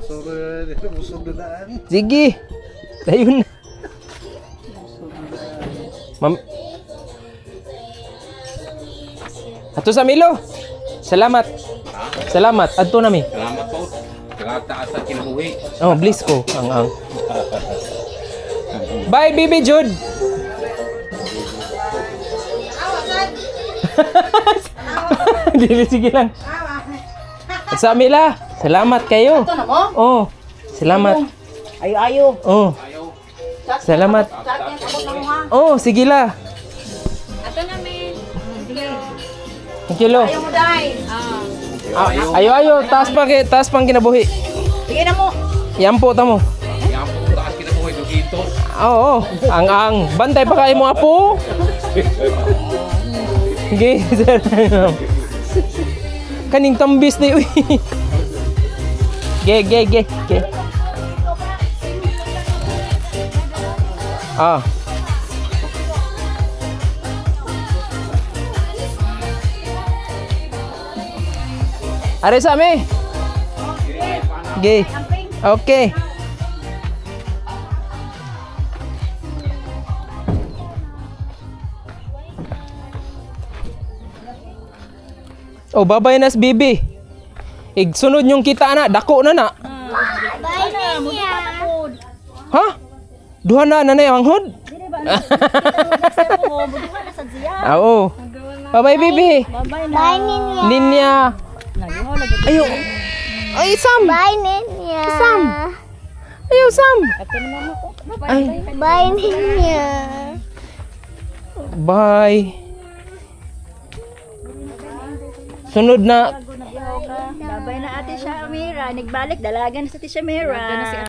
Sorry, busog na daan. Sige. Dayon na. Ma'am. Ato sa Milo. Salamat. Salamat. Adto nami. Salamat po. Taas sa kinabuhi. Oh, bliss ko. Ang ang. Bye, Baby Jude. Dili, sige lang. Sa Mila, salamat kayo. Ito na mo? Oh, salamat. Ayo ayo. Oh. Salamat. Oh, sige la. Ato namin. Thank you, Lo. Ayo mo dai. Ah, ayo ayo, taas pa kay taas pang kinabuhi. Sige na mo. Yampo ta mo. Yan po, taas kinabuhi. Dugito. Oo, ang ang bantay pa kayo mo apo. Sige, sir. Kaning tambis ni uy. Ge ge ge ge. Ah. Are sa mi. Ge. Okay. Oh, babay na si Bibi. Igsunod yung kita na, dako na na. Bye, Ninya. Ha? Duha na nanay ang hod? Oo. Bye-bye, Bibi. Bye, Ninya. Ninya. Ayo. Ay, Sam. Bye, Ninya. Sam. Ayo, Sam. Ay, Bye, Ninya. Bye. Sunod na. Babay na Ate Shamira. Nagbalik dalagan sa Ate Shamira.